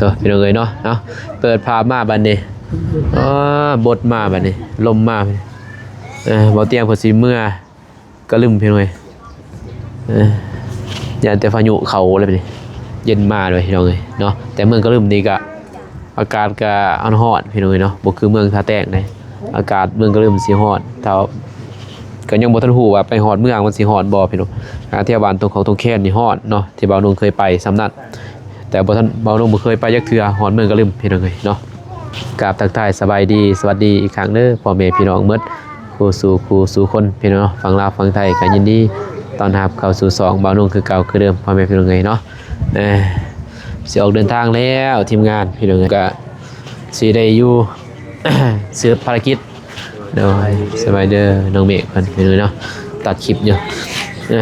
ໂຕ ພີ່ນ້ອງເອີຍເນາະ ເອົາ ເປີດພາບມາບັດນີ້ ອໍ ບົດມາບັດນີ້ ລົມມາບັດນີ້ ເອີ ເບົາຕຽງເພິ່ນຊິເມືອກະລຶມ ພີ່ນ້ອງເອີຍ ເອີ ຢ້ານແຕ່ພາຍຸເຂົ້າແລ້ວບັດນີ້ ເຢັນມາເລີຍ ພີ່ນ້ອງເອີຍເນາະ ແຕ່ເມືອງກະລຶມນີ້ກະ ອາກາດກະຮ້ອນໆ ພີ່ນ້ອງເອີຍເນາະ ບໍ່ຄືເມືອງທ່າແຕງໃດ ອາກາດເມືອງກະລຶມຊິຮ້ອນ ຖ້າ ກໍຍັງບໍ່ທັນຮູ້ວ່າໄປຮອດເມືອງມັນຊິຮ້ອນບໍ່ ພີ່ນ້ອງ ອາ ແຖວບ້ານຕົງຂອງຕົງແຄນນີ້ຮ້ອນເນາະ ທີ່ບ່າວນົງເຄີຍໄປສ່ຳນັ້ນ ແຕ່ບໍ່ທັນ ບ່າວນົງບໍ່ເຄີຍໄປຈັກເທື່ອ ຮອດເມືອງກະລຶມ ພີ່ນ້ອງເອີຍເນາະ ກາບທັກທາຍສະບາຍດີ ສະຫວັດດີອີກຄັ້ງເດີ ພໍ່ແມ່ພີ່ນ້ອງໝົດ ຄູ່ສູ່ ຄູ່ສູ່ຄົນ ພີ່ນ້ອງເນາະ ຝັ່ງລາວຝັ່ງໄທ ກໍຍິນດີຕ້ອນຮັບເຂົ້າສູ່ຊ່ອງບ່າວນົງຄືເກົ່າຄືເດີມ ພໍ່ແມ່ພີ່ນ້ອງເອີຍເນາະ ເອີ ຊິອອກເດີນທາງແລ້ວ ທີມງານ ພີ່ນ້ອງເອີຍ ກໍຊິໄດ້ຢູ່ ສືບພາລະກິດ ໂດຍ ສະບາຍເດີ ນ້ອງເມກເພິ່ນ ພີ່ນ້ອງເອີຍເນາະ ຕັດຄລິບຢູ່ ເອີ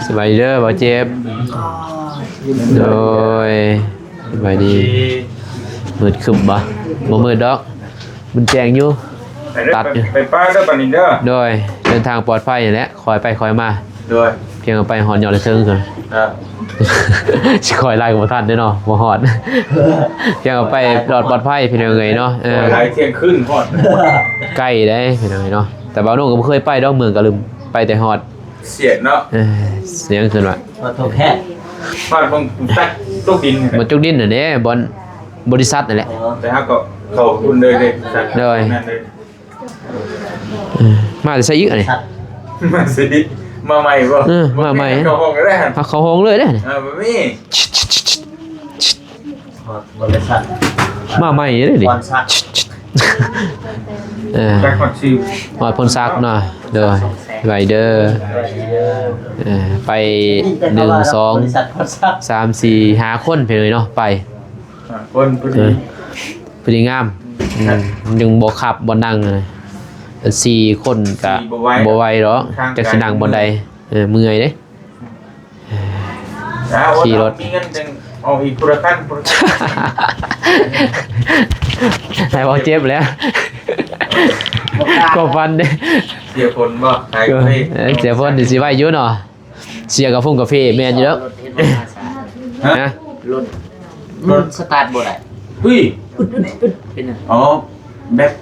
ສະບາຍເດີ ບ່າວເຈັບ ໂດຍ ສະບາຍດີ ມືດຄຶ້ມບໍ່? ບໍ່ມືດດອກ ມັນແຈ້ງຢູ່ ຕັດຢູ່ ໄປ ໄປປ່າເດີບັດນີ້ເດີ ໂດຍ ເດີນທາງປອດໄພຫັ້ນແຫຼະ ຄ່ອຍໄປຄ່ອຍມາ ໂດຍ ພຽງເອົາໄປຮອດຍອດເທິງເພິ່ນ ເອີ ຊິຄ່ອຍຫຼາຍກໍບໍ່ທັນເດ້ເນາະ ບໍ່ຮອດ ພຽງເອົາໄປລອດປອດໄພ ພີ່ນ້ອງເອີຍເນາະ ເອີ ຄ່ອຍຫຼາຍ ທ່ຽງຄືນຮອດ ໄກເດ້ ພີ່ນ້ອງເອີຍເນາະ ແຕ່ບ່າວນົງກໍບໍ່ເຄີຍໄປດອກ ເມືອງກະລຶມ ໄປແຕ່ຮອດ ສຽນເນາະ ເອີ ສຽນຂຶ້ນວ່າ ຮອດທົ່ງແທ້ ຮອດໝ່ອງຕັກຕົກດິນ ບໍ່ຕົກດິນຫັ້ນເດ້ ບ່ອນບໍລິສັດນັ້ນແຫຼະ ອໍ ແຕ່ເຮົາກໍເຂົ້າພຸ້ນເລີຍເດ້ ໂດຍ ນັ້ນເລີຍ ເອີ ມາແຕ່ໃສອີກອັນນີ້? ມາຊິ ມາໃໝ່ບໍ່? ເອີ ມາໃໝ່ ເຂົ້າຫ້ອງກໍໄດ້ຫັ້ນ ເຂົ້າຫ້ອງເລີຍເດ້ ເອີ ບໍ່ມີ ຮອດບໍລິສັດ ມາໃໝ່ເດ້ນີ້ ພອນຊັກ ເອີ ຈັກຮອດຊື່ ຮອດພອນຊັກເນາະ ໂດຍ ສະບາຍເດີ ເອີ ໄປ ໜຶ່ງ ສອງ ບລິສັດພອນຊັກ ສາມ ສີ່ ຫ້າຄົນ ພີ່ນ້ອງເນາະ ໄປ ຫ້າຄົນພໍດີ ເອີ ພໍດີງາມ ອືມ ຍັງບໍ່ຄັບບໍ່ນັ່ງ ສີ່ຄົນກະ ສີ່ບໍ່ໄຫວ ບໍ່ໄຫວດອກ ຈັກຊິນັ່ງບ່ອນໃດ ເອີ ເມື່ອຍເດ້ ຂີ່ລົດ ມີເງິນຈັ່ງເອົາອີກຄົນລະຄັນ ໃຫ້ເວົ້າເຈັບແລ້ວ ກໍຟັນເດ້ ເສຍຜົນບໍ່? ຂາຍກາເຟ ເອີ ເສຍຜົນນີ້ຊິໄຫວຢູ່ເນາະ ເສຍກາຟົງກາເຟແມ່ນຢູ່ແລ້ວ ຮະ? ຮະ? ລົດ ລົດສະຕາດບໍ່ໄດ້ ອຸ້ຍ ອຶດໆ ເປັນຫຍັງ? ອໍ ແບັດ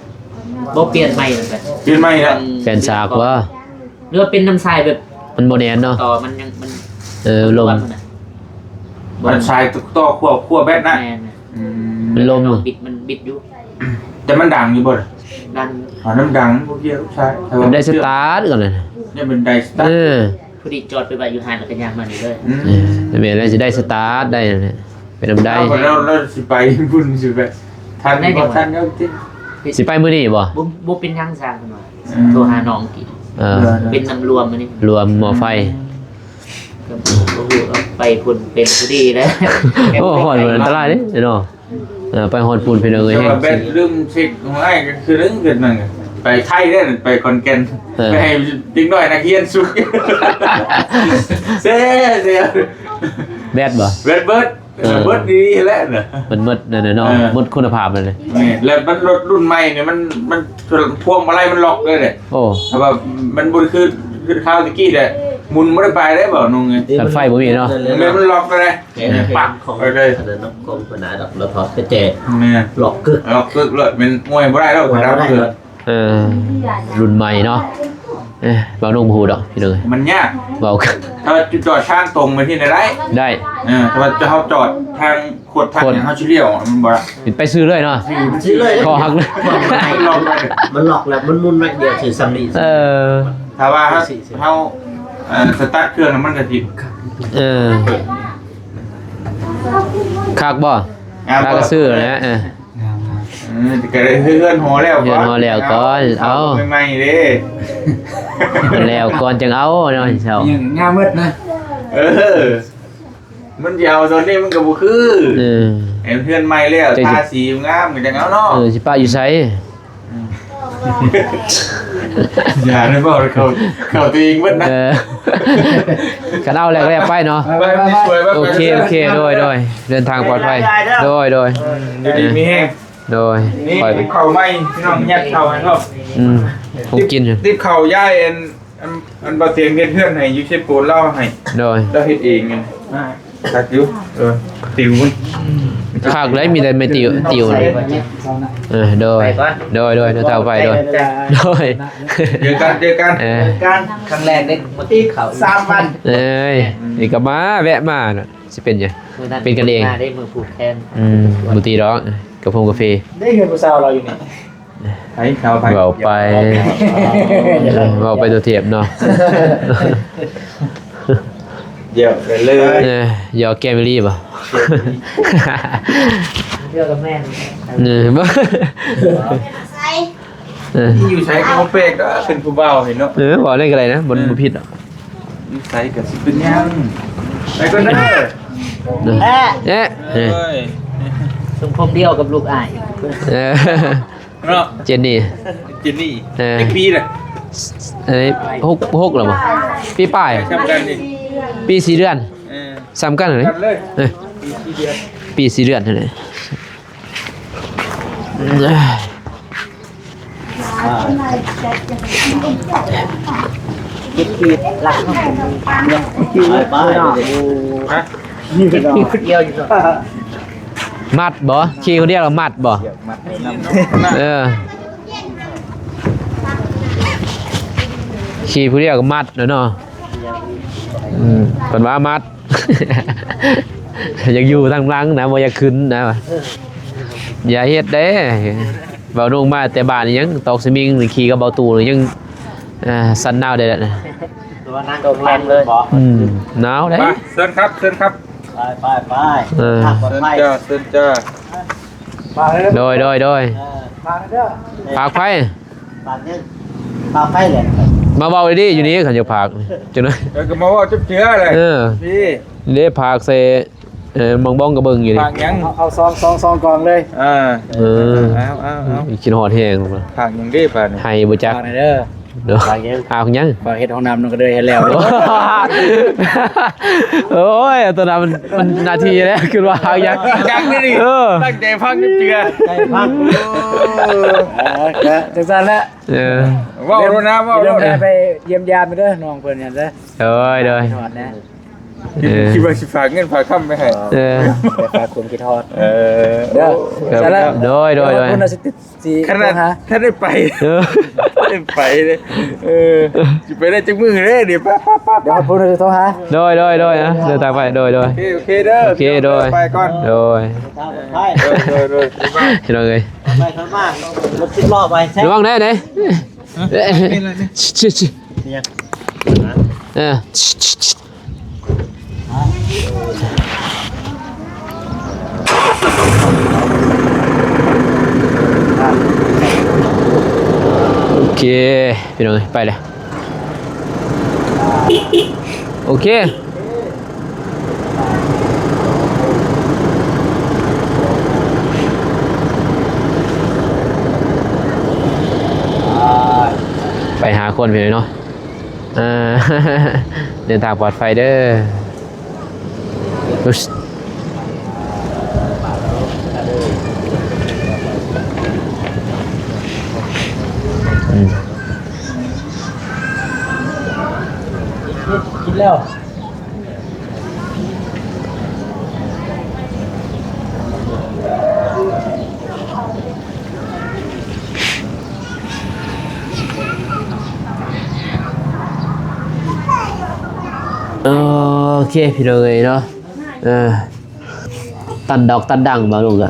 ບໍ່ ປ່ຽນໃໝ່ ປ່ຽນໃໝ່ແລ້ວ ແຟນສາກວ່າ ຫຼືວ່າເປັນນຳສາຍແບບ ມັນບໍ່ແໜ້ນເນາະ ຕໍ່ມັນຍັງ ມັນ ເອີ ລົມ ມັນ ມັນສາຍຕໍ່ ຂັ້ວ ຂັ້ວແບັດນະ ແມ່ນ ອືມ ມັນລົມ ມັນບິດ ມັນບິດຢູ່ ແຕ່ມັນດັງຢູ່ບໍ່? ດັງ ອໍ ມັນດັງ ບໍ່ກ່ຽວກັບສາຍ ແຕ່ວ່າ ໄດ້ສະຕາດກ່ອນນະ ຍັງເປັນໄດ້ສະຕາດ ເອີ ພໍດີຈອດໄປໄວ້ຢູ່ຫັ້ນ ແລ້ວກໍຍ່າງມານີ້ເລີຍ ອືມ ເອີ ແມ່ນແລ້ວ ຊິໄດ້ສະຕາດໄດ້ແຫຼະ ເປັນນຳໃດ ເອົາ ແລ້ວ ແລ້ວຊິໄປພຸ້ນ ຊິໄປ ທັນບໍ່ທັນແລ້ວຕິ ຊິໄປມື້ນີ້ບໍ່? ບໍ່ ບໍ່ເປັນຫຍັງຊ່າງເພິ່ນວ່າ ອືມ ໂທຫານ້ອງກີ້ ເອີ ເປັນນຳລວມອັນນີ້ ລວມໝໍ້ໄຟ ອືມ ກໍບໍ່ຮູ້ວ່າໄປພຸ້ນເປັນພໍດີແລ້ວ ໂອ້ ຮ້ອນ ອັນຕະລາຍເດ້ເນາະ ເອີ ໄປຮອດພຸ້ນ ພີ່ນ້ອງເອີຍ ແຕ່ວ່າແບັດລືມເຊັກຂອງອ້າຍກໍຄືເລື່ອງເກີດນັ້ນ ໄປໄທເດ້ ໄປຂອນແກ່ນ ເອີ ໄປໃຫ້ເດັກນ້ອຍນັກຮຽນສຸກ ເຊ ເຊ ແບັດບໍ່? ແບັດເບິດ ເອີ ເບິດດີແຫຼະນະ ມັນໝົດນັ້ນແຫຼະເນາະ ເອີ ໝົດຄຸນນະພາບນັ້ນແຫຼະ ແມ່ນ ແລ້ວມັນລົດລຸ້ນໃໝ່ນີ້ ມັນ ມັນພວງມາໄລມັນລັອກເລີຍເດ້ ໂອ້ ແຕ່ວ່າມັນບໍ່ໄດ້ຄື ຄືຄາວຕະກີ້ແຫຼະ ໝູນບໍ່ໄດ້ໄປໄດ້ບໍ່ ນ້ອງເອີຍ ກັນໄຟບໍ່ມີເນາະ ແມ່ນ ມັນລັອກເລີຍ ແມ່ນ ປັກຂອງ ເອີ ອັນນັ້ນເນາະ ຂອງປະນາດອກ ລະຖອດກະແຈ ແມ່ນ ລັອກກຶກ ລັອກກຶກເລີຍ ແມ່ນ ໂອ້ຍ ບໍ່ໄດ້ແລ້ວ ບໍ່ໄດ້ແລ້ວ ເອີ ລຸ້ນໃໝ່ເນາະ ເອີ ເວົ້ານ້ອງບໍ່ຮູ້ດອກ ພີ່ນ້ອງເອີຍ ມັນຍາກ ເວົ້າ ຖ້າຈອດທາງຕົງໄປທີ່ໃດໄດ້ ໄດ້ ເອີ ແຕ່ວ່າເຮົາຈອດທາງ ຂວດທັບ ຂວດ ຫຍັງ ເຮົາຊິລ້ຽວ ມັນບໍ່ໄດ້ ໄປຊື່ເລີຍເນາະ ຊື່ເລີຍ ຄໍຫັກເລີຍ ມັນລັອກ ມັນລັອກແລ້ວ ມັນໝູນໜ້ອຍດຽວ ຊິສ່ຳນີ້ ເອີ ຖ້າວ່າເຮົາ ເຮົາ ເອີ ສະຕາດເຄື່ອງ ມັນກໍຊິ ເອີ ຄັກບໍ່? ງາມບໍ່? ຄັກກໍຊື້ແຫຼະ ເອີ ງາມໆ ເອີ ກໍໄດ້ເຮືອນຫໍແລ້ວ ເຮືອນຫໍແລ້ວກ່ອນ ເອົາ ເອົາໃໝ່ໆເດ້ ແລ້ວກ່ອນຈັ່ງເອົາເນາະ ເຈົ້າ ຍັງງາມໝົດນະ ເອີ ມັນຊິເອົາຕອນນີ້ມັນກໍບໍ່ຄື ເອີ ໃຫ້ເຮືອນໃໝ່ແລ້ວ ຈັ່ງຊິ ທາສີງາມກໍຈັ່ງເອົາເນາະ ເອີ ຊິປະຢູ່ໃສ? ອືມ ຢ່າໄດ້ເວົ້າ ເຂົ້າ ເຂົ້າຕົວເອງເບິດນະ ເອີ ຄັນເອົາແລ້ວກໍແລ້ວໄປເນາະ ໄປ ໄປ ໄປ ໄປ ໂອເຄ ໂອເຄ ໂດຍ ໂດຍ ເດີນທາງປອດໄພ ໂດຍ ໂດຍ ເອີ ຢູ່ດີມີແຮງ ໂດຍ ນີ້ ຂ້ອຍ ຕິບເຂົ້າໃໝ່ ພີ່ນ້ອງ ຍັດເຂົ້າໃຫ້ເນາະ ອືມ ຄົງກິນ ຕິບເຂົ້າ ຢາຍ ອັນ ອັນ ອັນບໍ່ຕຽງເຮັດເຮືອນໃຫ້ຢູ່ເຊໂປນ ລາວໃຫ້ ໂດຍ ລາວເຮັດເອງ ອ່າ ຄັກຢູ່ ເອີ ຕິວມັນ ຄັກເລີຍ ມີແຕ່ໄມ້ຕິວ ຕິວ ເອີ ໂດຍ ໄປກ່ອນ ໂດຍ ໂດຍ ນ້ອງເຖົ້າໄປ ໂດຍ ໂດຍ ເຈີກັນ ເຈີກັນ ເອີ ເຈີກັນ ຄັ້ງແລກເດ້ ມາກິນເຂົ້າອີກສາມວັນ ເອີຍ ນີ້ກໍມາ ແວະມານະ ຊິເປັນຫຍັງ ເປັນກັນເອງ ມື້ນັ້ນມາໄດ້ມື້ຜູກແຂນ ອືມ ບໍ່ຕີດອກ ກາຟົງກາເຟ ໄດ້ເຮືອນຜູ້ສາວລາວຢູ່ນີ້ ໃຜເຂົາໃຜ ເວົ້າໄປ ເວົ້າໄປຕົວເທບເນາະ ດຽວໄປເລີຍ ເອີ ຢອກແກ້ມອີ່ຫຼີບໍ່ ດຽວກັບແມ່ນ ເອີ ບໍ່ ໃສ ເອີ ຢູ່ໃສກໍບໍ່ແປກດອກ ເປັນຜູ້ບ່າວເຫັນເນາະ ເອີ ເວົ້າໄດ້ກໍໄດ້ນະ ບໍ່ ເອີ ບໍ່ຜິດດອກ ຢູ່ໃສກໍຊິເປັນຫຍັງ ໄປກ່ອນເດີ ເອີ ເອີ ເອີ ເອີຍ ຊົງຜົມດຽວກັບລູກອ້າຍ ເອີ ເນາະ ເຈນນີ້ ເຈນນີ້ ເອີ ຈັກປີລະ ເອີ ຫົກ ຫົກແລ້ວບໍ່ ປີປາຍ ສ່ຳກັນນີ້ ປີສີ່ເດືອນ ເອີ ສ່ຳກັນເລີຍ ເອີ ປີສີ່ເດືອນ ປີສີ່ເດືອນຫັ້ນແຫຼະ ໄປໆ ຢູ່ຄົນດຽວຢູ່ ມັດບໍ່? ຂີ່ຄົນດຽວລະມັດບໍ່? ເອີ ຂີ່ຜູ້ດຽວກໍມັດແລ້ວເນາະ ອືມ ເພິ່ນວ່າມັດ ຢາກຢູ່ທາງຫຼັງນະ ບໍ່ຢາກຂຶ້ນນະ ຢ່າເຮັດເດ້ ເວົ້ານ້ອງມາແຕ່ບ້ານຍັງຕອກສະໝິງ ຂີ່ກັບເບົາຕູ້ຍັງ ອ່າ ສັ່ນໜາວໄດ້ແລ້ວນະ ຕົວນັ່ງຕົວແຂງເລີຍ ອືມ ໜາວເດ້ ໄປ ເຊີນຄັບ ເຊີນຄັບ ໄປໆໆ ເອີ ເຊີນຈ້າ ເຊີນຈ້າ ໂດຍ ໂດຍ ໂດຍ ເອີ ຝາກໃຜ? ຝາກຫຍັງ? ຝາກໃຜແຫຼະ? ມາເວົ້າດີໆຢູ່ນີ້ ຄັນຢາກຝາກ ຈັ່ງໃດ ເອີ ກໍມາເວົ້າເຈື່ອແຫຼະ ເອີ ນີ້ ເດ້ຝາກໃສ່ ເອີ ມັງບ້ອງກໍເບິ່ງຢູ່ນີ້ ຝາກຫຍັງ? ເອົາ ເອົາຊອງ ຊອງ ຊອງກອງເລີຍ ເອີ ເອີ ເອົາ ເອົາ ເອົາ ຄິດຮອດແຮງ ຝາກຫຍັງເດ້ບາດນີ້ ໃຫ້ບໍ່ຈັກ ຝາກແດ່ເດີ ເນາະ ຝາກຫຍັງ? ຝາກຫຍັງ? ຝາກເຮັດຫ້ອງນ້ຳນຳກໍເດີ ເຮັດແລ້ວເດີ ໂອ້ຍ ຕົວນັ້ນມັນ ມັນໜ້າທີ່ແລ້ວ ຄືວ່າຫາກຫຍັງ ຫຍັງນີ້ ເອີ ຕັ້ງໃຈຟັງເຈື່ອ ໃຈຟັງ ເອີ ກໍຈັ່ງຊັ້ນແຫຼະ ເອີ ເວົ້າໂລດນະ ເວົ້າໂລດນະ ໄປຢ້ຽມຢາມເດີ ນ້ອງເພິ່ນຫັ້ນເດີ ໂດຍ ໂດຍ ຮອດແລ້ວ ເອີ ຄິດວ່າຊິຝາກເງິນຝາກຄຳໄປໃຫ້ ເອີ ໄປຝາກຄວາມຄິດຮອດ ເອີ ເດີ ໂດຍ ໂດຍ ໂດຍ ຄົນລະສິຕິດ ຊິ ຂະໜາດ ໂທຫາ ທ່ານໄດ້ໄປ ເອີ ໄດ້ໄປເດ້ ເອີ ຊິໄປໄດ້ຈັກມື້ເດ້ ດຽວ ໄປໆໆ ດຽວເຮົາໂທ ໂທຫາ ໂດຍ ໂດຍ ໂດຍ ເດີນທາງໄປ ໂດຍ ໂດຍ ໂອເຄ ໂອເຄເດີ ໂອເຄ ໂດຍ ໄປກ່ອນ ໂດຍ ໂດຍ ໂດຍ ໂດຍ ພີ່ນ້ອງເອີຍ ໄປຂ້າງມາ ລົດສິບລໍ້ໄປ ລະວັງແດ່ເດ້ ເອີ ໂອເຄ ພີ່ນ້ອງເອີຍ ໄປແລ້ວ ໂອເຄ ໄປຫາຄົນພີ່ນ້ອງເນາະ ເອີ ເດີນທາງປອດໄພເດີ ອືມ ກິນແລ້ວ. ໂອເຄ ພີ່ນ້ອງເອີຍເນາະ ເອີ ຕັນດອກຕັນດັງ ບ່າວລຸງກະ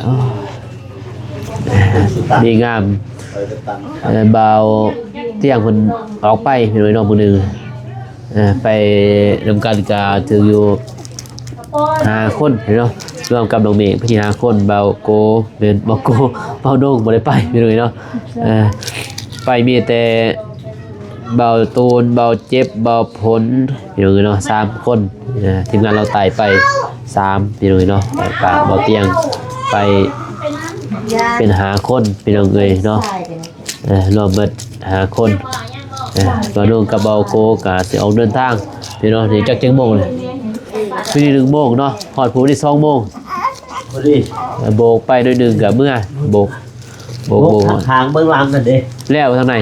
ດີງາມ ເອີ ບ່າວຕຽງເພິ່ນອອກໄປ ພີ່ນ້ອງເອີຍເນາະ ມື້ໜຶ່ງ ເອີ ໄປນຳກັນກະຖືກຢູ່ຫ້າຄົນເນາະ ລວມກັບນ້ອງເມກ ເພິ່ນຫ້າຄົນ ບ່າວໂກ ແມ່ນ ບ່າວໂກ ບ່າວໂໜ່ງບໍ່ໄດ້ໄປ ພີ່ນ້ອງເອີຍເນາະ ເອີ ໄປມີແຕ່ບ່າວຕູນ ບ່າວເຈັບ ບ່າວຜົນ ພີ່ນ້ອງເອີຍເນາະ ສາມຄົນ ເອີ ທີມງານລາວໃຕ້ໄປສາມ ພີ່ນ້ອງເອີຍເນາະ ແລ້ວກະບ່າວຕຽງໄປເປັນຫ້າຄົນ ພີ່ນ້ອງເອີຍເນາະ. ເອີ ລວມເບິດຫ້າຄົນ ເອີ ບ່າວນຸ່ງກັບບ່າວໂກກະຊິອອກເດີນທາງ ພີ່ນ້ອງ ນີ້ຈັກຈັກໂມງແລ້ວ ຄືໜຶ່ງໂມງເນາະ ຮອດພຸ້ນນີ້ສອງໂມງພໍດີ ເອີ ໂບກໄປໜ້ອຍໜຶ່ງກະເມືອ ໂບກ ໂບກ ໂບກ ໂບກທາງຂ້າງເບື້ອງຫຼັງນັ້ນເດ້ ແລ້ວທາງໃນ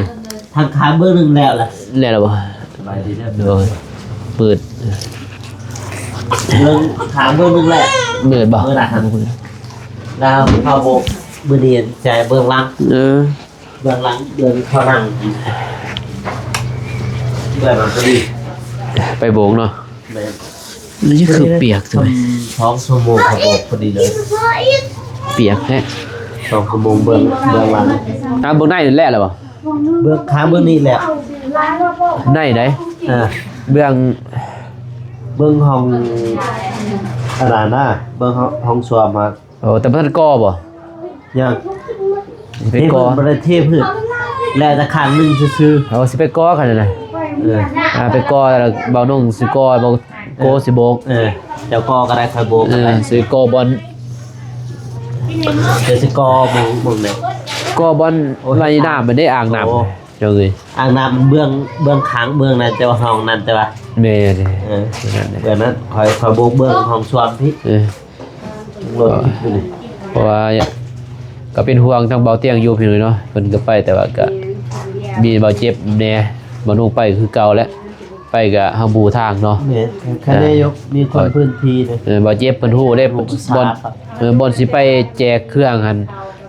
ທາງຂ້າງເບື້ອງໜຶ່ງແລ້ວລະ ແລ້ວລະບໍ່? ສະບາຍດີເດີ ໂດຍ ມືດ ເບິ່ງຂ້າງເບິ່ງໜຶ່ງແຫຼະ ເໝືອນບໍ່? ເບິ່ງລະ ແລ້ວເຮົາໂບກ ມື້ນີ້ໃຈເບື້ອງຫຼັງ ເອີ ເບື້ອງຫຼັງ ເບື້ອງເຂົານັ່ງ ເບື້ອງຫຼັງພໍດີ ໄປໂບກເນາະ. ແມ່ນ ນີ້ຄືປຽກ ສອງຊົ່ວໂມງເຂົາໂບກພໍດີເລີຍ ປຽກແທ້. ສອງຊົ່ວໂມງເບິ່ງ ເບື້ອງຫຼັງ ອ່າ ເບື້ອງໃນແຫຼະແລ້ວບໍ່? ເບື້ອງຂ້າງເບື້ອງນີ້ແຫຼະ ໃນໃດ? ເອີ ເບື້ອງ ເບື້ອງຫ້ອງ ອັນນັ້ນນະ ເບື້ອງຫ້ອງ ຫ້ອງຊວມຫັ້ນ. ໂອ້ ແຕ່ບໍ່ທັນກໍ່ບໍ່? ຍັງ ຊິໄປກໍ່ ເທພື້ນ ບໍ່ໄດ້ເທພື້ນ ແລ້ວແຕ່ຂ້າງໜຶ່ງຊື່ໆ. ເອົາ ຊິໄປກໍ່ຄັນນັ້ນນະ ເອີ ອ່າ ໄປກໍ່ແລ້ວ ບ່າວນົງຊິກໍ່ ບ່າວໂກຊິໂບກ ເອີ ເຈົ້າກໍ່ກໍໄດ້ ຂ້ອຍໂບກກໍໄດ້ ຊິໄປກໍ່ບ່ອນ ເຈົ້າຊິກໍ່ໝ່ອງ ໝ່ອງໃດ? ກໍ່ບ່ອນ ໂອ້ຍ ໄລນ້ຳມັນເດ້ ອ່າງນ້ຳ ໂອ້ ເຈົ້າເອີຍ ອ່າງນ້ຳມັນເບື້ອງ ເບື້ອງຂ້າງເບື້ອງນັ້ນ ແຕ່ວ່າຫ້ອງນັ້ນ ແຕ່ວ່າ ແມ່ນ ເອີ ເບື້ອງນັ້ນ ຂ້ອຍ ຂ້ອຍໂບກເບື້ອງຫ້ອງຊວມພີ້ ເອີ ລົດຢູ່ນີ້ ເພາະວ່າກໍເປັນຫ່ວງທາງເບົາຕຽງຢູ່ພີ່ນ້ອງເນາະ ເພິ່ນກໍໄປ ແຕ່ວ່າກໍມີບາດເຈັບແດ່ ບ່າວນົງໄປຄືເກົ່າແຫຼະ ໄປກໍເຮົາບໍ່ຮູ້ທາງເນາະ. ແມ່ນ ຄັນໄດ້ຢູ່ ມີຄົນພື້ນທີ່ເດ້ ເອີ ບາດເຈັບເພິ່ນຮູ້ເດ້ ຮູ້ພາສາ ບ່ອນ ເອີ ບ່ອນຊິໄປແຈກເຄື່ອງຫັ້ນ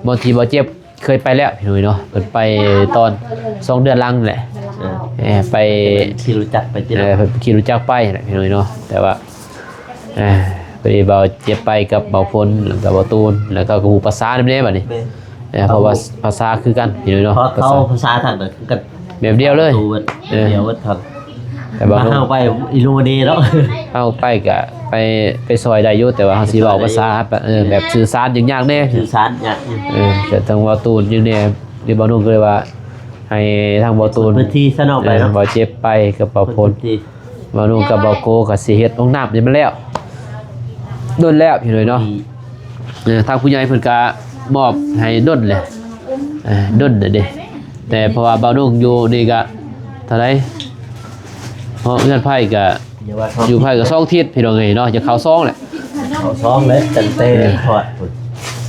ບ່ອນທີ່ບາດເຈັບ ເຄີຍໄປແລ້ວພີ່ນ້ອງເນາະ ເພິ່ນໄປຕອນສອງເດືອນຫຼັງແຫຼະ ເອີ ເອີ ໄປຂີ່ລົດຈັກໄປຕິ ເອີ ເພິ່ນຂີ່ລົດຈັກໄປແຫຼະພີ່ນ້ອງເນາະ ແຕ່ວ່າ ເອີ ພໍດີບ່າວເຈັບໄປກັບບ່າວພົນ ແລ້ວກໍບ່າວຕູນ ແລ້ວເຂົາກໍຮູ້ພາສານຳແດ່ບັດນີ້ ແມ່ນ ເອີ ເພາະວ່າພາສາຄືກັນພີ່ນ້ອງເນາະ ເຂົາພາສາທາງນັ້ນຄືກັນ ແບບດຽວເລີຍ ເອີ ແບບດຽວເບິດ ແຕ່ວ່າເຮົາໄປອີໂລເດເນາະ ເຮົາໄປກະໄປ ໄປຊ່ອຍໄດ້ຢູ່ ແຕ່ວ່າເຮົາຊິເວົ້າພາສາ ເອີ ແບບສື່ສານຫຍັງຍາກແດ່ ສື່ສານຍາກຢູ່ ເອີ ແຕ່ທາງບ່າວຕູນຍັງແດ່ ຫຼືບ່າວນຸ່ງກໍເລີຍວ່າ ໃຫ້ທາງບ່າວຕູນ ພື້ນທີ່ຊະເນາະ ໄປເນາະ ເອີ ບ່າວເຈັບໄປກັບບ່າວພົນ ພື້ນທີ່ ບ່າວນຸ່ງກັບບ່າວໂກກໍຊິເຮັດຫ້ອງນ້ຳນີ້ມັນແລ້ວ ດົນແລ້ວພີ່ນ້ອງເນາະ ອືມ ເອີ ທາງຜູ້ໃຫຍ່ເພິ່ນກະມອບໃຫ້ດົນແຫຼະ ເອີ ດົນແລ້ວເດ້ ແຕ່ເພາະວ່າບ່າວນຸ່ງຢູ່ນີ້ກະເທົ່າໃດ ເຮືອນໄຜກະ ຢູ່ໄຜກະສອງທິດພີ່ນ້ອງເອີຍເນາະ ຈະເຂົ້າສອງແຫຼະ ເຂົ້າສອງແລ້ວ ຕັ້ງແຕ່ ເອີ ຄອດພຸ້ນ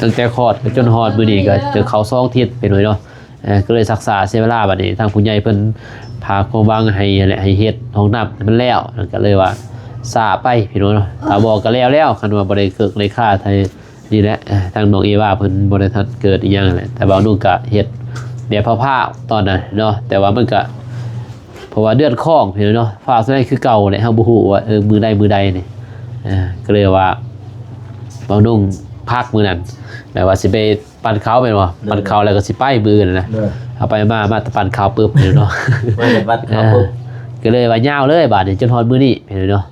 ຕັ້ງແຕ່ຄອດກະຈົນຮອດມື້ນີ້ກະຈະເຂົ້າສອງທິດພີ່ນ້ອງເນາະ. ເອີ ກໍເລີຍຊັກຊ້າເສຍເວລາ ບາດນີ້ທາງຜູ້ໃຫຍ່ເພິ່ນຝາກຄວາມຫວັງໃຫ້ແຫຼະ ໃຫ້ເຮັດຫ້ອງນ້ຳໃຫ້ມັນແລ້ວ ກໍເລີຍວ່າຊ້າໄປພີ່ນ້ອງເນາະ ຖ້າບໍ່ກໍແລ້ວແລ້ວ ຄັນວ່າບໍ່ໄດ້ເກີກໄດ້ຄາ ນີ້ແຫຼະ ເອີ ທາງນ້ອງເອວາເພິ່ນບໍ່ໄດ້ທັນເກີດອີ່ຫຍັງແຫຼະ ແຕ່ວ່າໜູກໍເຮັດແບບພ້າວໆຕອນນັ້ນເນາະ ແຕ່ວ່າມັນກໍເພາະວ່າເດືອດຂ້ອງພີ່ນ້ອງເນາະ ຟ້າວສ່ຳໃດຄືເກົ່າແຫຼະ ເຮົາບໍ່ຮູ້ວ່າ ເອີ ມື້ໃດມື້ໃດນີ້ ເອີ ກໍເລີຍວ່າບ່າວນຸ່ງພັກມື້ນັ້ນ ແບບວ່າຊິໄປ ປັ່ນເຂົ້າແມ່ນບໍ່? ໂດຍ ປັ່ນເຂົ້າແລ້ວກໍຊິໄປມື້ອື່ນນະ ໂດຍ ເອົາໄປມາ ມາແຕ່ປັ່ນເຂົ້າປຶບເນາະ ມາແຕ່ປັ່ນເຂົ້າປຶບ ເອີ ກໍເລີຍວ່າຍາວເລີຍບາດນີ້ ຈົນຮອດມື້ນີ້ເນາະ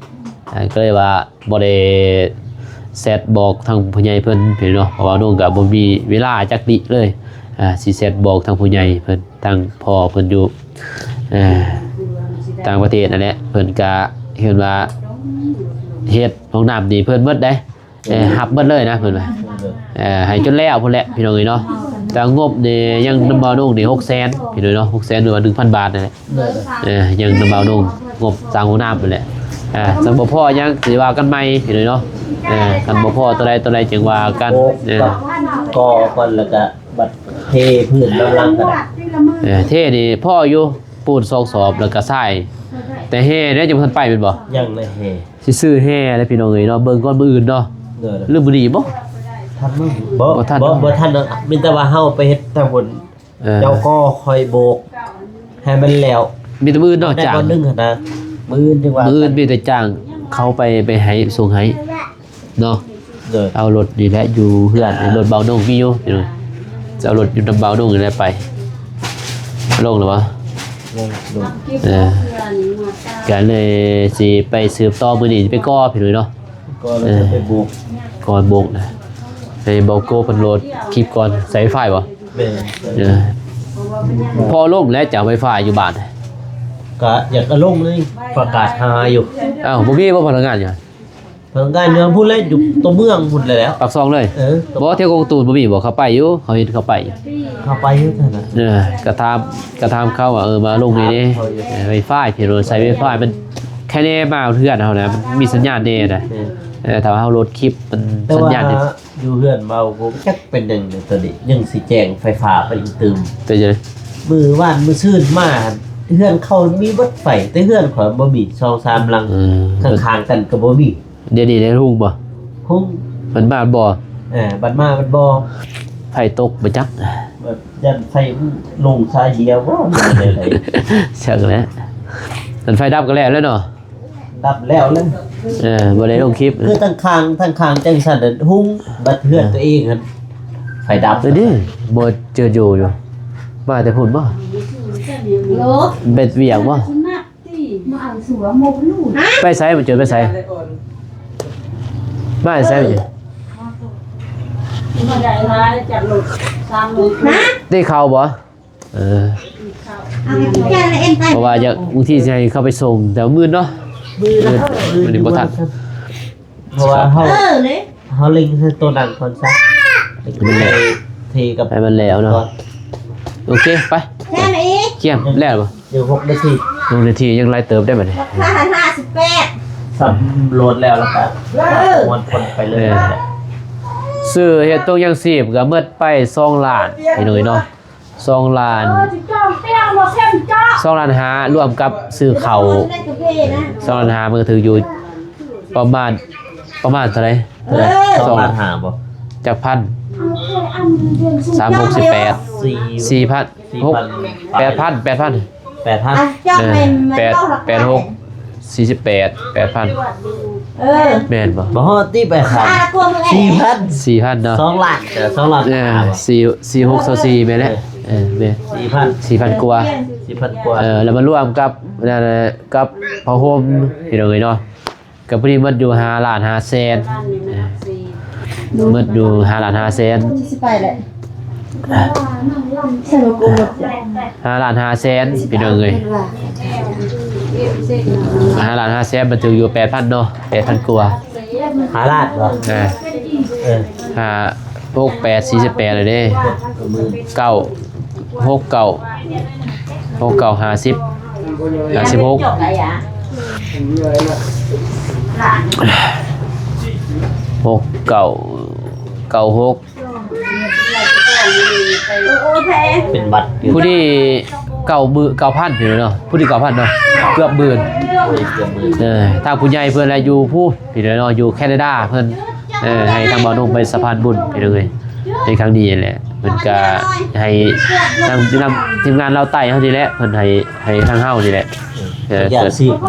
ເອີ ກໍເລີຍວ່າບໍ່ໄດ້ແຊັດບອກທາງຜູ້ໃຫຍ່ເພິ່ນເນາະ ເພາະວ່ານ້ອງກໍບໍ່ມີເວລາຈັກດິເລີຍ ອ່າ ຊິແຊັດບອກທາງຜູ້ໃຫຍ່ເພິ່ນ ທາງພໍ່ເພິ່ນຢູ່ ເອີ ຕ່າງປະເທດນັ້ນແຫຼະ ເພິ່ນກໍເຫັນວ່າເຮັດຫ້ອງນ້ຳນີ້ເພິ່ນໝົດເດ້ ເອີ ຮັບໝົດເລີຍນະເພິ່ນວ່າ ເອີ ໃຫ້ຈົນແລ້ວພຸ້ນແຫຼະພີ່ນ້ອງເອີຍເນາະ ແຕ່ງົບນີ້ຍັງນຳບ່າວນຸ່ງນີ້ຫົກແສນພີ່ນ້ອງເນາະ ຫົກແສນ ຫຼືວ່າໜຶ່ງພັນບາດນັ້ນແຫຼະ ເອີ ຍັງນຳບ່າວນຸ່ງ ງົບສ້າງຫ້ອງນ້ຳພຸ້ນແຫຼະ ອ່າ ຄັນບໍ່ພໍຍັງຊິວ່າກັນໃໝ່ພີ່ນ້ອງເນາະ ເອີ ຄັນບໍ່ພໍຕົວໃດຕົວໃດຈຶ່ງວ່າກັນ ໂອ້ ເອີ ກໍກ່ອນ ແລ້ວກະບັດເທພື້ນນຳຫຼັງກໍໄດ້ ເອີ ເທນີ້ພໍຢູ່ ປູນສອງສອບ ແລ້ວກະຊາຍ ແຕ່ແຮ່ເດ້ຍັງບໍ່ທັນໄປແມ່ນບໍ່? ຍັງເລີຍແຮ່ ຊິຊື້ແຮ່ແລ້ວພີ່ນ້ອງເອີຍເນາະ ເບິ່ງກ່ອນມື້ອື່ນເນາະ ຫຼືມື້ນີ້ບໍ່? ທັນມື້ ບໍ່ ບໍ່ທັນ ບໍ່ ບໍ່ທັນດອກ ມີແຕ່ວ່າເຮົາໄປເຮັດທາງພຸ້ນ ເອີ ເຈົ້າກໍຄ່ອຍໂບກໃຫ້ມັນແລ້ວ ມີແຕ່ມື້ອື່ນເນາະ ຈ້າງ ມື້ອື່ນຈັ່ງວ່າ ມື້ອື່ນມີແຕ່ຈ້າງເຂົາໄປ ໄປໃຫ້ ສົ່ງໃຫ້ເນາະ ໂດຍ ເອົາລົດນີ້ແຫຼະ ຢູ່ເຮືອນ ລົດບ່າວນຸ່ງມີຢູ່ ຈະເອົາລົດຢູ່ນຳບ່າວນຸ່ງນີ້ແຫຼະໄປ ລົງແລ້ວບໍ່? ຍັງ ລົງ ເອີ ກໍເລີຍຊິໄປສືບຕໍ່ ມື້ນີ້ຊິໄປກໍ່ພີ່ນ້ອງເນາະ ກໍເລີຍໄປໂບກ ເອີ ກ່ອນໂບກນະ ໃຫ້ບ່າວໂກເພິ່ນໂຫຼດຄລິບກ່ອນ ໃຊ້ໄວຟາຍບໍ່? ແມ່ນ ເອີ ພໍລົງແລ້ວຈາກໄວຟາຍຢູ່ບ້ານ ກະຢາກເອົາລົງເລີຍ ປະກາດຫາຢູ່ ອ້າວ ບໍ່ມີບໍ່ພະນັກງານຢູ່? ພະນັກງານຢູ່ພຸ້ນແຫຼະ ຢູ່ຕົວເມືອງພຸ້ນແຫຼະ ປາກຊ່ອງເລີຍ ເອີ ບໍ່ ແຖວກົກຕູນບໍ່ມີບໍ່? ເຂົາໄປຢູ່ ເຂົາເຫັນເຂົາໄປຢູ່ ເຂົາໄປຢູ່ຫັ້ນນະ ເອີ ກະຖາມ ກະຖາມເຂົາວ່າ ເອີ ມາລົງນີ້ເດ້ ເອີ ໄວຟາຍ ເພິ່ນວ່າໃຊ້ໄວຟາຍ ມັນແຄ່ແນ່ມາເຮືອນເຮົານະ ມັນມີສັນຍານແນ່ນະ ແມ່ນ ເອີ ຖ້າວ່າເຮົາໂຫຼດຄລິບ ມັນ ແຕ່ວ່າ ສັນຍານ ຢູ່ເຮືອນເວົ້າ ບໍ່ຈັກເປັນຫຍັງເດ ຕອນນີ້ຍັງຊິແຈ້ງໄຟຟ້າໄປອີກຕື່ມ ເປັນຫຍັງ? ມື້ວານມື້ຊືນມາ ເຮືອນເຂົາມີເບິດໄຟ ແຕ່ເຮືອນຂ້ອຍບໍ່ມີ ສອງສາມຫຼັງ ເອີ ຂ້າງໆກັນກໍບໍ່ມີ ດຽວນີ້ໄດ້ຮຸ່ງບໍ່? ຮຸ່ງ. ມັນມາບໍ່? ເອີ ບັດມາບັດບໍ່. ໄຟຕົກບໍ່ຈັກ. ແບບຢ້ານໄຟລົງສາຍດຽວບໍ່ ແນວໃດ? ຈັກແຫຼະ. ຄັນໄຟດັບກໍແລ້ວແຫຼະເນາະ. ດັບແລ້ວແຫຼະ. ເອີ ບໍ່ໄດ້ລົງຄລິບ. ຄືທາງຂ້າງ ທາງຂ້າງຈັ່ງຊັ້ນ ຮຸ່ງ. ບັດເຮືອນ ເອີ ຕົວເອງຫັ້ນ ໄຟດັບ. ເອີ ນີ້ບໍ່ເຈີຢູ່ຢູ່. ມາແຕ່ພຸ້ນບໍ່? ເຮັດວຽກບໍ່? ໄປໃສ? ມາເຈີໄປໃສ? ມາແຕ່ໃສ? ມາຈາກລົດ ສາມລົດ. ໄດ້ເຂົ້າບໍ່? ເອີ ເພາະວ່າຢາກ ບາງທີຊິໃຫ້ເຂົາໄປສົ່ງແຕ່ມື້ເນາະ. ມື້ ມື້ນີ້ບໍ່ທັນ. ເພາະວ່າເຮົາ ເອີ ເຮົາເລັງໃສ່ໂຕນັ້ນກ່ອນຊະ. ໃຫ້ມັນແລ້ວ ເທກັບ ໃຫ້ມັນແລ້ວເນາະ. ໂອເຄ ໄປ. ແລ້ວອີກ. ກຽມແລ້ວບໍ່? ຍັງຫົກນາທີ. ຫົກນາທີ ຍັງຫຼາຍເຕີບໄດ໋ບັດນີ້. ຫ້າສິບແປດ. ສຳໂຫຼດແລ້ວ ແລ້ວກໍ ເອີ ມ້ວນຄົນໄປເລີຍ. ເອີ ຊື້ເຮັດຖົງຢາງຊີບກໍໝົດໄປສອງລ້ານ ພີ່ນ້ອງເອີຍເນາະ. ສອງລ້ານ ເອີ ຊິຈອງຕຽງບໍ່ເຕັມເຈາະ ສອງລ້ານຫ້າ ລວມກັບຊື້ເຂົ້າ ສອງລ້ານຫ້າ ມັນກໍຖືກຢູ່ປະມານ ປະມານເທົ່າໃດ? ເທົ່າໃດ? ເອີ ສອງລ້ານຫ້າບໍ່? ຈັກພັນ? ສາມຫົກສິບແປດ ສີ່ ສີ່ພັນ ຫົກ ແປດພັນ ແປດພັນ ແປດພັນ. ເອີ ແປດ ແປດຫົກ ສີ່ສິບແປດ ແປດພັນ. ເອີ ແມ່ນບໍ່? ບໍ່ຮອດຕິ ແປດພັນ ສີ່ພັນ ສີ່ພັນເນາະ. ສອງລ້ານ ເອີ ສອງລ້ານ ເອີ ສີ່ ສີ່ຫົກ ຊາວສີ່ ແມ່ນແຫຼະ. ເອີ ເອີ ແມ່ນ ສີ່ພັນ ສີ່ພັນກວ່າ ສີ່ພັນກວ່າ. ເອີ ແລ້ວມາລວມກັບ ນັ້ນ ກັບຜ້າຫົ່ມ ພີ່ນ້ອງເອີຍເນາະ. ກໍພໍດີໝົດຢູ່ຫ້າລ້ານຫ້າແສນ ເອີ ໝົດຢູ່ຫ້າລ້ານຫ້າແສນ. ຊິໄປແຫຼະ ຫ້າລ້ານຫ້າແສນ ພີ່ນ້ອງເອີຍ. ຫ້າລ້ານຫ້າແສນ ມັນຖືກຢູ່ແປດພັນເນາະ ແປດພັນກວ່າ. ຫ້າລ້ານບໍ່? ເອີ ເອີ ຫ້າ ຫົກ ແປດ ສີ່ສິບແປດ ແລ້ວເດ້. ເກົ້າ ຫົກເກົ້າ ຫົກເກົ້າ ຫ້າສິບ ຫ້າສິບຫົກ ຫົກເກົ້າ ເກົ້າຫົກ ເປັນບັດຢູ່ ຜູ້ນີ້ເກົ້າໝື່ນ ເກົ້າພັນ ພີ່ນ້ອງເນາະ. ຜູ້ນີ້ເກົ້າພັນເນາະ ເກືອບໝື່ນ. ເອີ ທາງຜູ້ໃຫຍ່ເພິ່ນລະຢູ່ພູ້ນ ພີ່ນ້ອງເນາະ ຢູ່ແຄນາດາເພິ່ນ ເອີ ໃຫ້ທາງບ່າວນົງໄປສະພານບຸນ ພີ່ນ້ອງເອີຍ. ໃນຄັ້ງນີ້ແຫຼະ ເພິ່ນກະໃຫ້ທາງ ທາງທີມງານລາວໃຕ້ເຮົານີ້ແຫຼະ ເພິ່ນໃຫ້ ໃຫ້ທາງເຮົານີ້ແຫຼະ. ເອີ ເພິ່ນ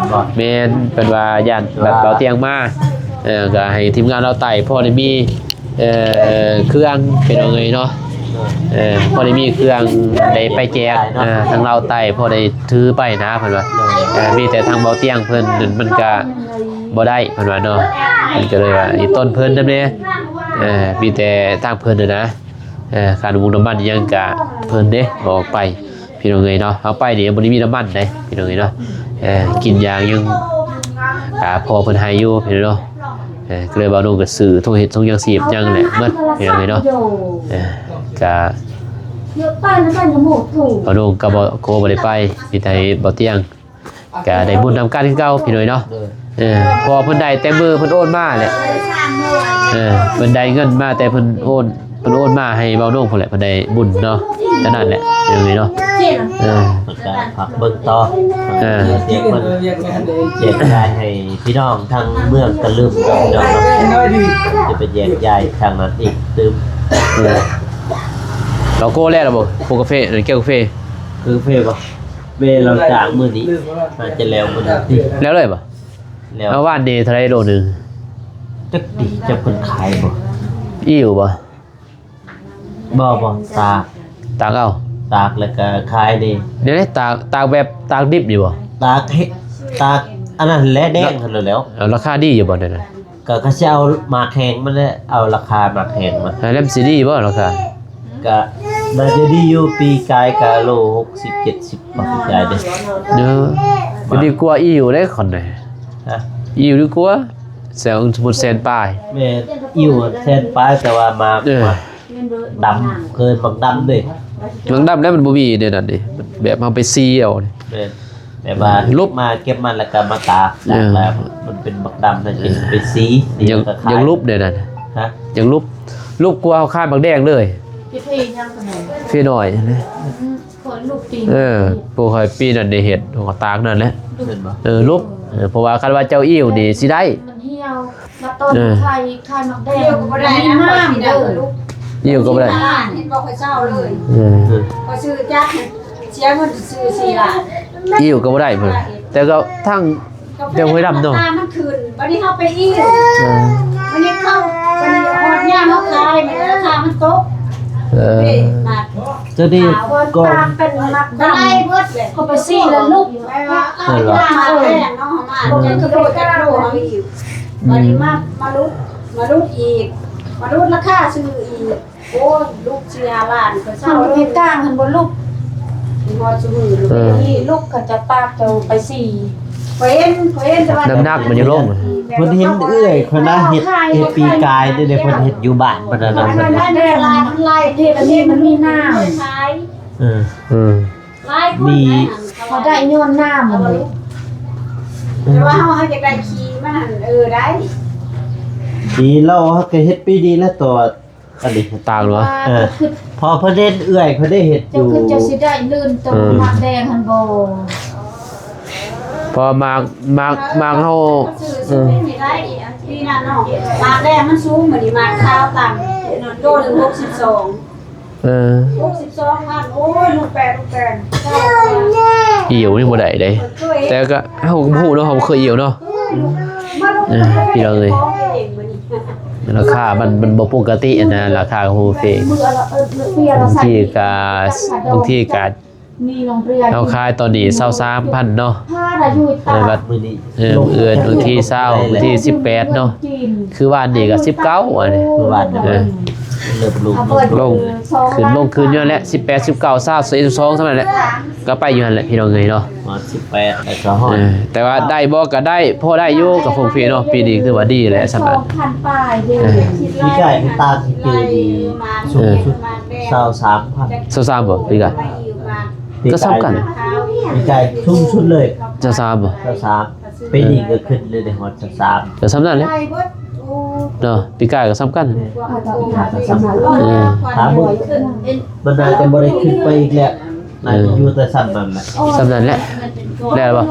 ແມ່ນ ເພິ່ນວ່າຢ້ານແບບບ່າວຕຽງມາ ເອີ ກະໃຫ້ທີມງານລາວໃຕ້ພໍໄດ້ມີ ເອີ ເຄື່ອງ ພີ່ນ້ອງເອີຍເນາະ. ເອີ ພໍໄດ້ມີເຄື່ອງໄດ້ໄປແຈກ ເອີ ທາງລາວໃຕ້ພໍໄດ້ຖືໄປນະ ເພິ່ນວ່າ. ເອີ ມີແຕ່ທາງບ່າວຕຽງເພິ່ນ ມັນກະ ບໍ່ໄດ້ ເພິ່ນວ່າເນາະ. ເພິ່ນກໍເລີຍວ່າອີ່ຕົນເພິ່ນນຳແດ່ ເອີ ມີແຕ່ທາງເພິ່ນນະ ເອີ ຄ່ານ້ຳມັນຫຍັງກະເພິ່ນເດ້ ອອກໄປ ພີ່ນ້ອງເອີຍເນາະ. ເຮົາໄປນີ້ບໍ່ໄດ້ມີນ້ຳມັນເດ້ ພີ່ນ້ອງເອີຍເນາະ. ເອີ ກິນຢາງຍັງ ກະພໍເພິ່ນໃຫ້ຢູ່ ພີ່ນ້ອງເນາະ. ເອີ ກໍເລີຍບ່າວນົງກໍຊື້ຖົງເຮັດ ຖົງຢາງຊີບຫຍັງແຫຼະໝົດ ພີ່ນ້ອງເອີຍເນາະ. ເອີ ກະ ບ່າວນົງກັບບ່າວໂກບໍ່ໄດ້ໄປ ມີແຕ່ບ່າວຕຽງ ກະໄດ້ບຸນນຳກັນຄືເກົ່າ ພີ່ນ້ອງເອີຍເນາະ. ເອີ ເພາະວ່າເພິ່ນໄດ້ແຕ່ມື້ເພິ່ນໂອນມາແຫຼະ. ເອີ ເພິ່ນໄດ້ເງິນມາແຕ່ເພິ່ນໂອນ ເພິ່ນໂອນມາໃຫ້ບ່າວນົງພຸ້ນແຫຼະ ເພິ່ນໄດ້ບຸນເນາະ ເທົ່ານັ້ນແຫຼະ ພີ່ນ້ອງເອີຍເນາະ. ເອີ ເພິ່ນກໍຝາກເບິ່ງຕໍ່ ເອີ ແຈກເພິ່ນ ແຈກຈ່າຍໃຫ້ພີ່ນ້ອງທາງເມືອງກະລຶມເນາະ ພີ່ນ້ອງເນາະ. ຈະໄປແຈກຈ່າຍທາງນັ້ນອີກຕື່ມ. ເອີ ເຮົາໂກແລ້ວລະບໍ່? ໂກກາເຟ ແກ້ວກາເຟ ກາເຟບໍ່? ແມ່ນ ເຮົາຈາກມື້ນີ້ ໜ້າຈະແລ້ວມື້ນີ້ຕິ ແລ້ວເລີຍບໍ່? ແລ້ວ ເອົາ ວານນີ້ເທົ່າໃດໂລໜຶ່ງ? ຈັກຕິ ຈັກເພິ່ນຂາຍບໍ່? ອີ່ຫຍັງບໍ່? ບໍ່ ບໍ່ ຕາກ ຕາກເອົາ ຕາກແລ້ວກໍຂາຍເດ້. ດຽວນີ້ຕາກ ຕາກແບບຕາກດິບຢູ່ບໍ່? ຕາກເຮັດ ຕາກອັນນັ້ນແຫຼະ ແດງຫັ້ນແຫຼະ. ເອົາ ລາຄາດີຢູ່ບໍ່ແນວນັ້ນ? ກໍເຂົາຊິເອົາໝາກແຫ້ງມາແຫຼະ ເອົາລາຄາໝາກແຫ້ງມາ. ແລ້ວມັນຊິດີບໍ່ລາຄາ? ກະໜ້າຈະດີຢູ່ ປີກາຍກະໂລຫົກສິບເຈັດສິບ ບໍ່ ປີກາຍເດ້. ເອີ ກໍດີກວ່າອີ່ຫຍັງເດ້ ຄັນໃດ. ຮະ? ອີ່ຫຍັງດີກວ່າ ແສນ ສົມມຸດແສນປາຍ. ແມ່ນ ອີ່ຫຍັງແສນປາຍ ແຕ່ວ່າໝາກ ເອີ ໝາກດຳ ເຄີຍໝາກດຳເດ້. ໝາກດຳແລ້ວມັນບໍ່ມີໃນນັ້ນເດ້ ແບບເຮົາໄປຊີເອົາ. ແມ່ນ. ແບບວ່າ ເອີ ລຸບມາເກັບມັນແລ້ວກໍມາຕາກ ເອີ ຕາກແລ້ວມັນເປັນບັກດຳນັ້ນ ເອີ ເປັນສີ ຢາກ ຢາກລຸບແນວນັ້ນ. ຮະ? ຢາກລຸບ ລຸບກວ່າເຮົາຂາຍບັກແດງເລີຍ. ເຟນ້ອຍຫັ້ນແຫຼະ. ເອີ ພວກຂ້ອຍປີນັ້ນໄດ້ເຮັດ ເຮົາກໍຕາກນັ້ນແຫຼະ. ເອີ ລຸບ ເອີ ເພາະວ່າຄັນວ່າເຈົ້າອີ່ຫຍັງນີ້ຊິໄດ້ ມັນເຫ່ຽວ ມາຕົ້ມ ເອີ ໄຂ່ ໄຂ່ໝາກແດງ ອີ່ວກໍບໍ່ໄດ້ນະ ມີນ້ຳເດີ ອີ່ວກໍບໍ່ໄດ້ ເຫັນບໍ່ ຂ້ອຍເຊົາເລີຍ ເອີ ຂ້ອຍຊື້ຈັກ ເສຍເງິນຊື້ສີ່ລ້ານ ອີ່ວກໍບໍ່ໄດ້ເພິ່ນ ແຕ່ກໍທັງ ແຕ່ຫ້ວຍດຳເນາະ ລາຄາມັນຂຶ້ນ ບັດນີ້ເຮົາໄປອີ່ວ ເອີ ບັດນີ້ເຮົາ ບັດນີ້ຮອດຍາມເຮົາຂາຍ ບັດນີ້ລາຄາມັນຕົກ ເອີ ເດ້ ມາ ຈະດີກ່ອນ ເປັນໝາກດຳ ໄດ້ເບິດເລີຍ ເຂົາໄປຊີ້ແລ້ວລຸກ ແມ່ນບໍ່ ເອີ ມາແພງເນາະ ມາ ເອີ ຈັກກິໂລ ຈັກໂລ ເຮົາອີ່ວ ບັດນີ້ມາ ມາຫຼຸດ ມາຫຼຸດອີກ ມາຫຼຸດລາຄາຊື້ອີກ ໂອ້ຍ ລຸກສີ່ຫ້າລ້ານ ຂ້ອຍເຊົາ ເຮົາເຮັດກາງຫັ້ນບໍ່ລຸກ ຮອດຊຸມື້ ເອີ ນີ້ລຸກ ເຂົາຈະປາກເຈົ້າໄປຊີ້ ຂ້ອຍເຫັນ ຂ້ອຍເຫັນ ແຕ່ວ່າ ນ້ຳໜັກມັນຍັງລົງ ເພິ່ນເຫັນເອື້ອຍຂ້ອຍນະ ເຮັດ ເຮັດປີກາຍເດ້ ເພິ່ນເຮັດຢູ່ບ້ານເພິ່ນນະ ເພິ່ນ ເອີ ເອີ ຫຼາຍຄົນ ມີ ນະ ເຂົາໄດ້ຍ້ອນນ້ຳ ແຕ່ວ່າເຮົາ ເຮົາຢາກໄດ້ຂີ້ມັນຫັ້ນ ເອີ ໄດ້ ດີແລ້ວ ເຮົາກໍເຮັດປີນີ້ແຫຼະ ຕໍ່ ອັນນີ້ຕ່າງເນາະ ເອີ ພໍເພິ່ນເຫັນເອື້ອຍເພິ່ນໄດ້ເຮັດຢູ່ ເຈົ້າຄືເຈົ້າຊິໄດ້ລື່ນໂຕ ເອີ ໝາກແດງຫັ້ນບໍ່ ເພາະໝາກ ໝາກ ໝາກເຮົາ ເອີ ປີນັ້ນເນາະ ໝາກແດງມັນສູງ ມື້ນີ້ໝາກຂາວຕ່ຳ ໂລໜຶ່ງຫົກສິບສອງ ເອີ ຫົກສິບສອງພັນ ໂອ້ຍ ລູກແປດ ລູກແປດ ອີ່ວນີ້ບໍ່ໄດ້ເດ້ ແຕ່ກໍເຮົາກໍບໍ່ຮູ້ເນາະ ເຮົາບໍ່ເຄີຍອີ່ວເນາະ ເອີ ພີ່ນ້ອງເອີຍ ລາຄາມັນ ມັນບໍ່ປົກກະຕິຫັ້ນນະ ລາຄາຂອງບຸບເຟ ບາງທີກໍ ບາງທີກໍ ເຮົາຂາຍຕອນນີ້ຊາວສາມພັນເນາະ ແລ້ວບັດ ມື້ນີ້ ເອີ ມື້ອື່ນວັນທີຊາວ ວັນທີສິບແປດເນາະ ຄືວານນີ້ກໍສິບເກົ້າ ອັນນີ້ ຄືວານນີ້ ເອີ ເລີ່ມລົງ ລົງ ຂຶ້ນລົງຂຶ້ນຢູ່ຫັ້ນແຫຼະ ສິບແປດ ສິບເກົ້າ ຊາວ ຊາວເອັດ ຊາວສອງ ສ່ຳນັ້ນແຫຼະ ກໍໄປຢູ່ຫັ້ນແຫຼະ ພີ່ນ້ອງເອີຍເນາະ ຮອດສິບແປດ ແລ້ວກໍຮອດ ເອີ ແຕ່ວ່າໄດ້ບໍ່ກໍໄດ້ ພໍໄດ້ຢູ່ກັບພວກພີ່ເນາະ ປີນີ້ຖືວ່າດີແຫຼະ ສ່ຳນັ້ນ ສອງພັນປາຍເດ້ ເອີ ປີກາຍຕາມທີ່ຈື່ດີ ເອີ ສູງສຸດ ເອີ ຊາວສາມພັນ ຊາວສາມບໍ່ ປີກາຍ ປີກາຍ ກໍສ່ຳກັນ ປີກາຍສູງສຸດເລີຍ ຊາວສາມບໍ່ ຊາວສາມ ປີນີ້ກໍຂຶ້ນເລີຍເດ້ ຮອດຊາວສາມ ກໍສ່ຳນັ້ນແຫຼະເນາະ ປີກາຍກໍສ່ຳກັນ ເອີ ຖາມເບິ່ງ ມັນໜ້າຈະບໍ່ໄດ້ຂຶ້ນໄປອີກແລ້ວ ໜ້າຈະຢູ່ແຕ່ສ່ຳນັ້ນແຫຼະ ສ່ຳນັ້ນແຫຼະ ແລ້ວບໍ່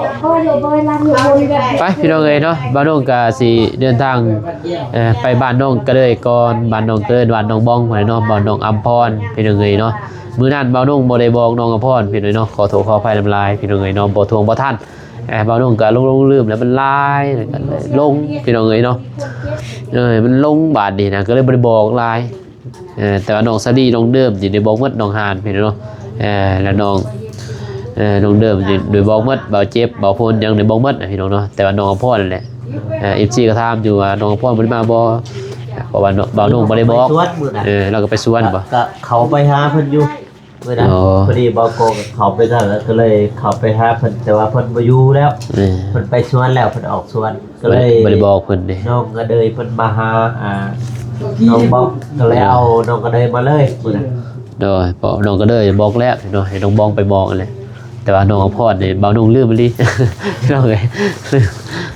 ໄປພີ່ນ້ອງເອີຍເນາະ ບ່າວນົງກໍຊິເດີນທາງ ເອີ ໄປບ້ານນ້ອງກະເດີຍກ່ອນ ບ້ານນ້ອງກະເດີຍ ບ້ານນ້ອງບອງພຸ້ນແຫຼະເນາະ ບ້ານນ້ອງອຳພອນ ພີ່ນ້ອງເອີຍເນາະ ມື້ນັ້ນບ່າວນົງບໍ່ໄດ້ບອກນ້ອງອຳພອນ ພີ່ນ້ອງເອີຍເນາະ ຂໍໂທດຂໍອະໄພນຳຫຼາຍ ພີ່ນ້ອງເອີຍເນາະ ບໍ່ທວງບໍ່ທັນ ເອີ ບ່າວນົງກໍຫຼົງໆລືມໆ ແລ້ວມັນຫຼາຍ ແລ້ວກໍຫຼົງ ພີ່ນ້ອງເອີຍເນາະ ເອີ ມັນຫຼົງບາດນີ້ນະ ກໍເລີຍບໍ່ໄດ້ບອກຫຼາຍ ເອີ ແຕ່ວ່ານ້ອງສາລີ ນ້ອງເດີມນີ້ໄດ້ບອກໝົດ ນ້ອງຫານ ພີ່ນ້ອງເນາະ ເອີ ແລ້ວນ້ອງ ເອີ ນ້ອງເດີມນີ້ໄດ້ບອກໝົດ ບ່າວເຈັບ ບ່າວໂພນ ຫຍັງໄດ້ບອກໝົດ ພີ່ນ້ອງເນາະ ແຕ່ວ່ານ້ອງອຳພອນນັ້ນແຫຼະ ເອີ ເອັຟຊີ ກໍຖາມຢູ່ວ່ານ້ອງອຳພອນບໍ່ໄດ້ມາບໍ່ ເພາະວ່າບ່າວນົງບໍ່ໄດ້ບອກ ເອີ ລາວກໍໄປສວນບໍ່ ກໍເຂົ້າໄປຫາເພິ່ນຢູ່ ມື້ນັ້ນ ອໍ ພໍດີບ່າວໂກກໍເຂົ້າໄປນັ້ນ ແລ້ວກໍເລີຍເຂົ້າໄປຫາເພິ່ນ ແຕ່ວ່າເພິ່ນບໍ່ຢູ່ແລ້ວ ເອີ ເພິ່ນໄປສວນແລ້ວ ເພິ່ນອອກສວນ ກໍເລີຍ ບໍ່ໄດ້ ບໍ່ໄດ້ບອກເພິ່ນເດ້ ນ້ອງກະເດີຍເພິ່ນມາຫາ ອ່າ ນ້ອງບອງ ກໍເລີຍເອົານ້ອງກະເດີຍມາເລີຍມື້ນັ້ນ ໂດຍ ເພາະນ້ອງກະເດີຍບອກແລ້ວເນາະ ໃຫ້ນ້ອງບອງໄປບອກນັ້ນແຫຼະ ແຕ່ວ່ານ້ອງອຳພອນນີ້ ບ່າວນົງລືມອີ່ຫຼີ ພີ່ນ້ອງເອີຍ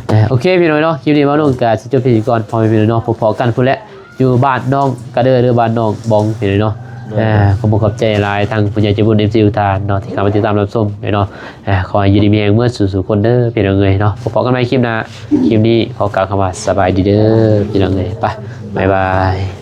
ເອີ ໂອເຄ ພີ່ນ້ອງເນາະ ຄລິບນີ້ບ່າວນົງກໍຊິຈົບພຽງນີ້ກ່ອນ ພໍ່ແມ່ພີ່ນ້ອງເນາະ ພົບພໍ້ກັນພຸ້ນແຫຼະ ຢູ່ບ້ານນ້ອງກະເດີຍ ຫຼື ບ້ານນ້ອງບອງ ພີ່ນ້ອງເນາະ ໂດຍ ເອີ ຂໍຂອບໃຈຫຼາຍ ທາງຜູ້ໃຫຍ່ໃຈບຸນ ເອັຟຊີ ທຸກທ່ານເນາະ ທີ່ເຂົ້າມາຕິດຕາມຮັບຊົມເນາະ ເອີ ຂໍໃຫ້ຢູ່ດີມີແຮງເໝິດສູ່ໆຄົນເດີ ພີ່ນ້ອງເອີຍເນາະ ພົບພໍ້ກັນໃໝ່ຄລິບໜ້າ ຄລິບນີ້ຂໍກ່າວຄຳວ່າສະບາຍດີເດີ ພີ່ນ້ອງເອີຍ ໄປ ບາຍບາຍ.